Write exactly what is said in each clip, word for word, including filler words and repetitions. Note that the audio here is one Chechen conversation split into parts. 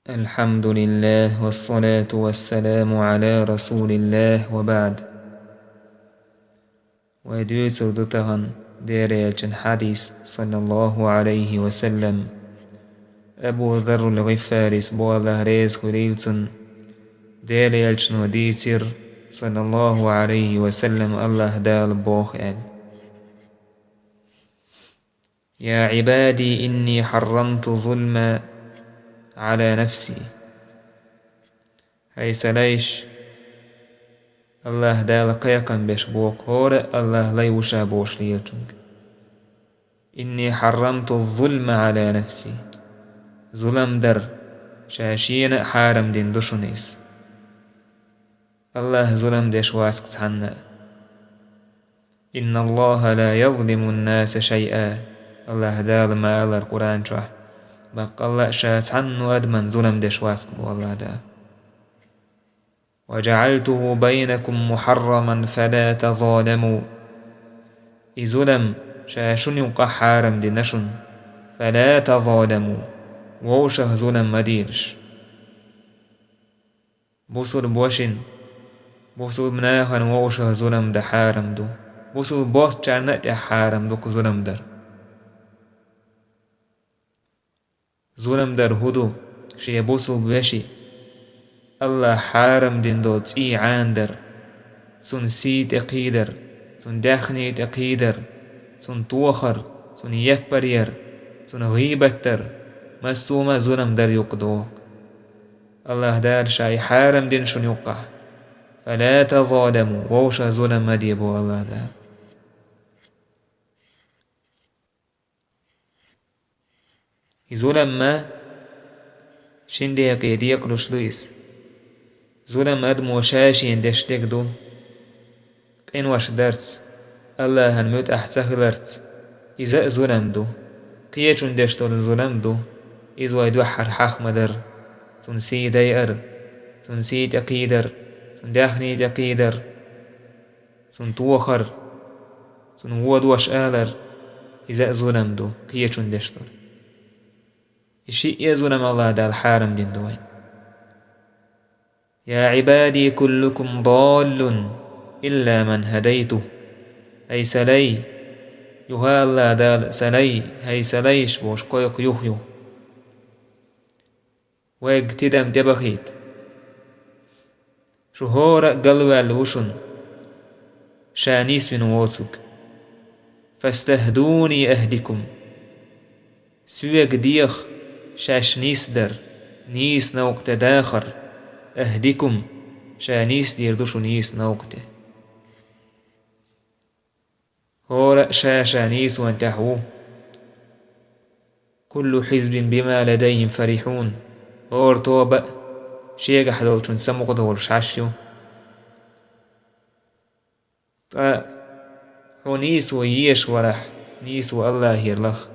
الحمد لله والصلاة والسلام على رسول الله وبعد. Вай дуьйцур ду тахана Делан элчан хьадис, саллаллаху Ӏалайхи ва саллам. Абу Заррул ГӀифарис, бо Аллах реза хуьлийла цунна, Делан элчано дийцира, саллаллаху Ӏалайхи ва саллам, Аллах Дала боху аьлла: يا عبادي إني حرمت الظلم على نفسي. ХӀай сан лайш, Аллах Дала кхайкхам беш боху хӀора а Аллах лай ву ша бохуш лелачуьнга. إني حرمت الظلم على نفسي. Зулам дар ша шена а хьарам дина ду шуна иза. Аллах зулам деш вац-кх цхьанна а. إن الله لا يظلم الناس شيئا. Аллах Дала ма аллара Къуръан чохь: баккъалла а ша цхьанна а адамна зулам деш вац-кх, боху Аллах Дала. وجعلته بينكم محرما فلا تظالموا. И зулам ша шуна юккъахь хьарам дина шуна. فلا تظالموا. Вовшах зулам ма делаш. Бусулба вешин, бусулба нахана вовшах зулам дан хьарам ду. Бусулба боцчарна а тӀехь хьарам ду-кх зулам дар. Зулам дар хӀун ду? Шен бусулба вешин Аллах хьарам дина долу цӀий Ӏанадар, цунна сий тӀе кхийдар, цунна даьхни тӀе кхийдар, цунна тохар, цунна яппар яр, цунна гӀийбат дар, массо а ма зулам дар юккъе догӀу. Аллах Дала ша и хьарам дина шуна юккъахь. فلا تظالموا, вовшах зулам ма де, боху Аллах Дала. И зулам ма шин декъе декъалуш ду иза. Зулам адамо ша-шена деш дерг ду. Къинош дарца, Аллахьан муьтӀахь ца хиларца, иза а зулам ду. Кхечунна деш долу зулам ду. Иза вай дуьххьара хьахма дар. Цунна сий дайар, цунна сий тӀе кхийдар, цунна даьхни тӀе кхийдар, цунна тохар, цунна вон дош алар, иза а зулам ду, кхечунна деш долу. И шиъ а зулам Аллах Дала хьарам дина ду вайна. يا عبادي كلكم ضال إلا من هديته. ХӀай сан лай, юха Аллах Дала, сан лай, хӀай сан лайш бохуш кхойкху юх ю. Вайга тидам тӀебахийта. Шу хӀора а галваьлла ву шуна, ша нисвина воцург. فاستهدوني أهدكم. Соьга деха шаьш нисдар, нийса новкъа тӀе дахар, أهدكم, ша нисдийр ду шу нийса новкъа тӀе. ХӀора а ша-ша нийсонан тӀехь ву. كل حزب بما لديهم فرحون. ХӀора тоба а шегахь долчун самукъадолуш хьаш ю. Ткъа хьо нийсо еш варахь, нийсо Аллахьера лаха.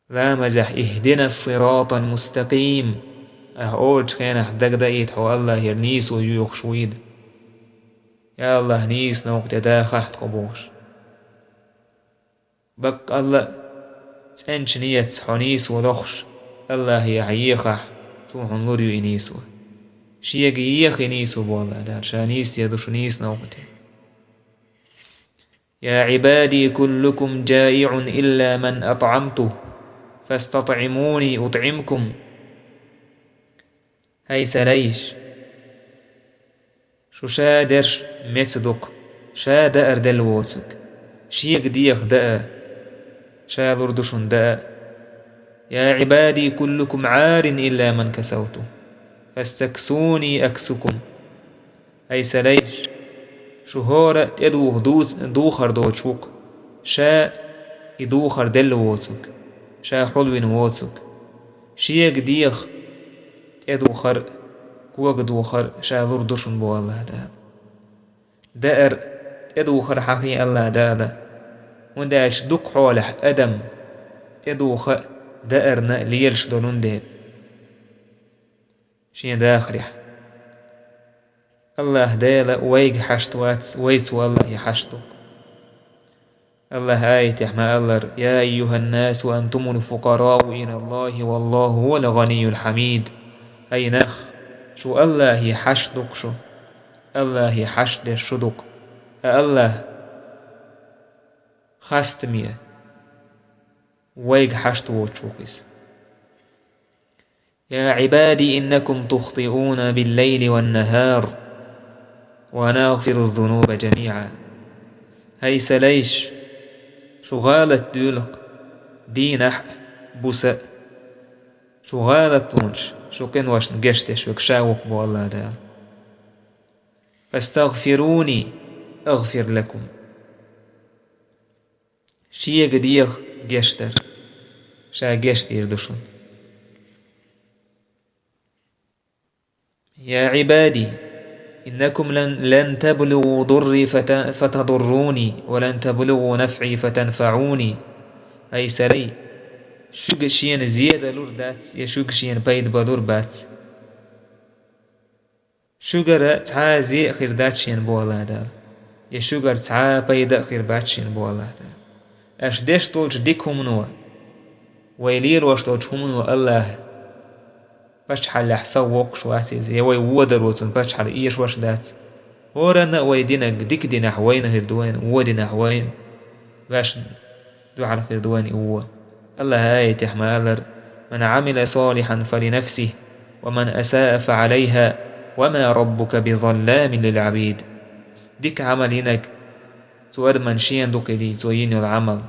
Ламазехь: اهدنا الصراط المستقيم. Ахьа олучу хенахь дагадаийта, хьо Аллахьера нийсо йоьхуш вуйла. Я Аллах, нийса новкъа тӀе дахахь тхо бохуш. Баккъалла а, цӀеначу ниятца хьо нийсо лохуш, Аллахьехь ехахь, Цо хьуна лур ю и нийсо. Шега еха и нийсо, боху Аллах Дала, ша нийса дер ду шу нийса новкъа тӀе. يا عبادي كلكم جائع إلا من أطعمته فاستطعموني أطعمكم. ХӀай сан лайш, шу ша дерш меца ду-кх, ша даар делла воцург, шега деха даа, ша лур ду шуна даа. يا عبادي كلكم عار إلا من كسوته فاستكسوني أكسكم. ХӀай сан лайш, шу хӀора а тӀедуха дуц-, духар доцуш ву-кх, ша и духар делла воцург, ша хьулвина воцург. Шега деха тӀедухар а, кога духар а ша лур ду шуна, боху Аллах Дала. Даар а, тӀедухар а хьахийна Аллах Дала, хӀунда аьлча дукха хьолахь адам тӀедуха а, даарна а лелаш долун дела. Шен дахарехь. Аллах Дела вайга хьашт вац, вай цу Аллахе хьашт ду. АллахӀа аятехь ма аллара: «يا أيها الناس أنتم الفقراء إلى الله والله هو الغني الحميد». ХӀай нах, шу АллахӀе хьашт ду-кх шу. АллахӀе хьашт деш шу ду-кх. Ткъа АллахӀ хастаме, вайга хьашт воцуш ву-кх иза. «يا عبادي إنكم تخطئون بالليل والنهار وأنا أغفر الذنوب جميعا». ХӀай сан лайш, шу гӀалат дуьйлу-кх дийнахь а, буса а. Шу гӀалат лунаш, шу къиношна гечдеш верг ша ву-кх боху АллахӀ Дала. «فاستغفروني أغفر لكم». Шега деха гечдар, ша гечдийр ду шуна. «يا عبادي إنكم لن، لن تبلغوا ضري فت، فتضروني ولن تبلغوا نفعي فتنفعوني». ХӀай сан лай, шуьга шена зе далур дац, я шуьга шена пайда балур бац. Шуьгара цхьа а зе а хир дац шена боху АллахӀ Дала, я шуьгара цхьа а пайда а хир бац шена боху АллахӀ Дала. Аша деш долчу дика хӀумано, вай лелош долчу хӀумано АллахӀа паччахьаллехь сов воккхуш вац иза, я вай вон даро цунна паччахьалла эшош дац. ХӀоранна а вай динарг дика динехь вайна хир ду вайна, вон динехь вайна. Ваьшна дуьхьал хир ду вайна и вон. АллахӀа аятехь ма аллара: «من عمل صالحا فلنفسه ومن أساء فعليها وما ربك بظلام للعبيد». Дика Ӏамал йинарг цу адаман шена ду кхидий, цо йина йолу Ӏамал.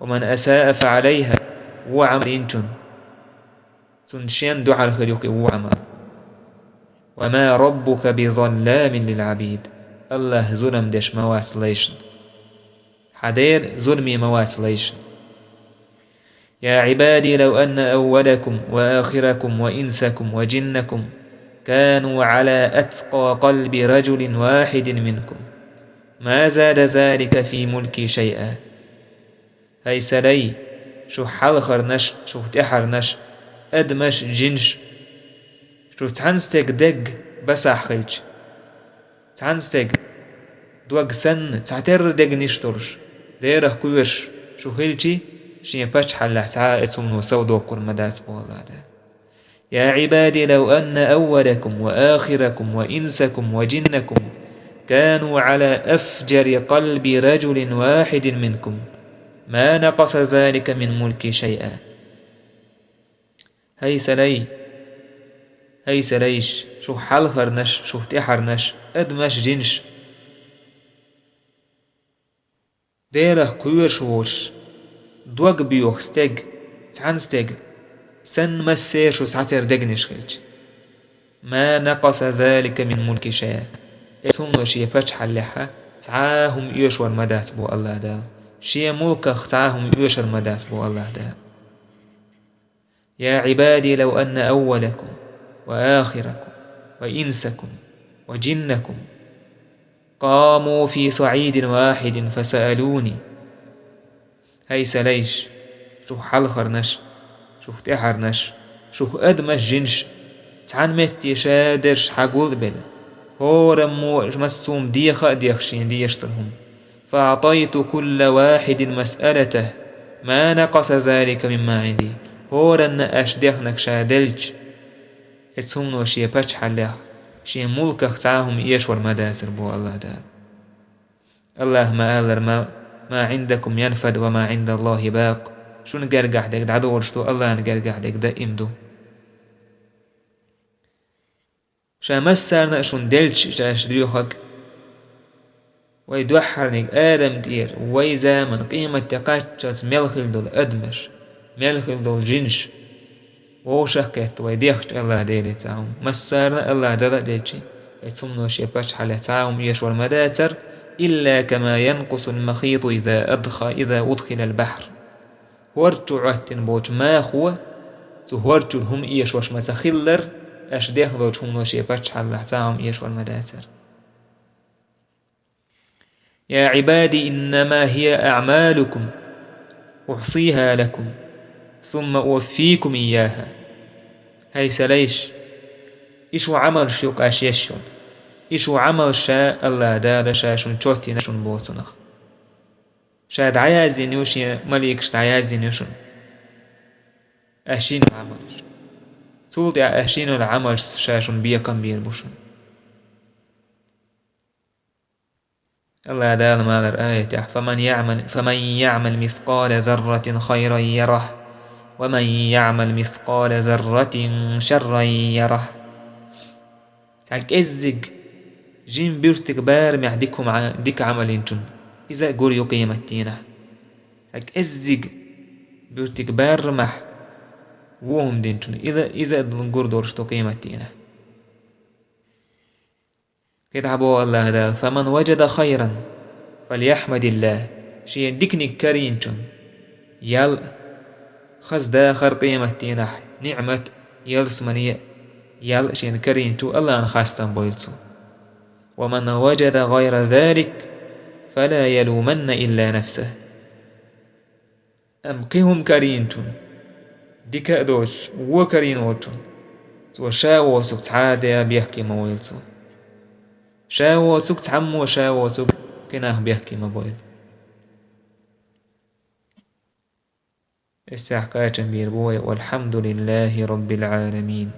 «ومن أساء فعليها», вон Ӏамал йинчун цунна шен дуьхьал хир ю-кх и вон Ӏамал. «وما ربك بظلام للعبيد». АллахӀ зулам деш ма вац лайшна. Хьан Дела зуламе ма вац лайшна. «يا عبادي لو أن أولكم وآخركم وإنسكم وجنكم كانوا على أتقى قلب رجل واحد منكم ما زاد ذلك في ملكي شيئا». ХӀай сан лай, шух хьалхарнаш, шух тӀаьхьарнаш, адамаш, жинаш, шу цхьана стеган дог басахь хилча, цхьана стеган дог санна, цхьатерра дегнаш долуш, Делах кхоьруш шу хилчий, шен паччахьаллехь цхьа а оцу хӀумано сов доккхур ма дац боху АллахӀ Дала. «يا عبادي لو أن أولكم وآخركم وإنسكم وجنكم كانوا على أفجر قلب رجل واحد منكم ما نقص ذلك من ملكي شيئا». ХӀай сан лай, хӀай сан лайш, шух хьалхарнаш, шух тӀаьхьарнаш, адамаш, жинаш, Делах кхоьруш воцуш, дог боьху стеган, цхьана стеган санна массеран шу цхьатерра дегнаш хилча, «ما نقص ذلك من ملكي شيئا». Оцу хӀумано шен паччахьаллехь цхьа а хӀума оьшур ма дац боху АллахӀ Дала. Шен мулках цхьа а хӀума оьшур ма дац боху АллахӀ Дала. «يا عبادي لو أن أولكم وآخركم وإنسكم وجنكم قاموا في صعيد واحد فسألوني». ХӀай сан лайш, шух хьалхарнаш, шух тӀаьхьарнаш, шух адамаш, жинаш, цхьана метте ша дерш хьагулбелла, хӀораммо массо а деха а дехча шена дезаш долу хӀума. «فأعطيت كل واحد مسألته ما نقص ذلك مما عندي». ХӀоранна аша дехнарг ша делча, оцу хӀумано шен паччахьаллехь, шен мулках цхьа а хӀума оьшур ма дацара боху АллахӀ Дала. АллахӀа ма-аллара: «ما، ما عندكم ينفد وما عند الله باق». Шуна гергахь дерг дӀадолуш ду, АллахӀна гергахь дерг даим ду. Ша массарна а шуна делча, ша аша доьхург, вай дуьххьарниг Адам тӀера, вай заман, къематде кхаччалц мел хилла долу адамаш, мел хилла долу жинаш, вовшах а кхетта, вай дехча АллахӀ Деле цхьа хӀума, массарна а АллахӀ Дала а делча, оцу хӀумано шен паччахьаллехь цхьа а хӀума оьшур ма дацара, «إلا كما ينقص المخيط إذا أدخ، إذا أدخل البحر». ХӀорда чу Ӏоттина болчу махо цу хӀорда чуьра хӀума оьшуш ма ца хиллара, аша дехна долчу хӀумано шен паччахьаллехь цхьа а хӀума оьшур ма дацара. «يا عبادي إنما هي أعمالكم أحصيها لكم ثم أوفيكم إياها». ХӀай сан лайш, и шу Ӏамалш ю-кх аш еш шуна. И шу Ӏамалш ша, АллахӀ Дала ша шуна чот йина шуна боху цунах. Ша дӀаяздина ю шен, маликаш дӀаяздина ю шуна аш йина Ӏамалш. Цул тӀаьхьа аш йина йолу Ӏамалш ша шуна бекхам бийр бу шуна. АллахӀ Дала ма аллара аятехь: «فمن يعمل، فمن يعمل مثقال ذرة خيرا يره، ومن يعمل مثقال ذرة شرا يره». Цхьа кӀеззиг жима буьртиг барамехь дика хӀума, дика Ӏамал йинчунна, иза а гур ю къематдийнахь. Цхьа кӀеззиг буьртиг барамехь вон хӀума динчунна, иза, иза а гур долуш ду къематдийнахь. КхидӀа боху АллахӀ Дала: «فمن وجد خيرا فليحمد الله». Шен диканиг карийначунна ял а, хаза дахар а къематдийнахь, ниӀмат а, ялсамане а ял а шена карийначу АллахӀна хастам бойла цо. «ومن وجد غير ذلك فلا يلومن إلا نفسه». Амма кхин хӀума карийначунна, дика а доцуш, вон карийна волчунна, цо ша воцург цхьа а де бехке ма войла цо. Ша воцург, цхьаммо ша воцург кхин нах бехке ма бойла. Исс тӀехь кхачам бийр бу вай: «والحمد لله رب العالمين».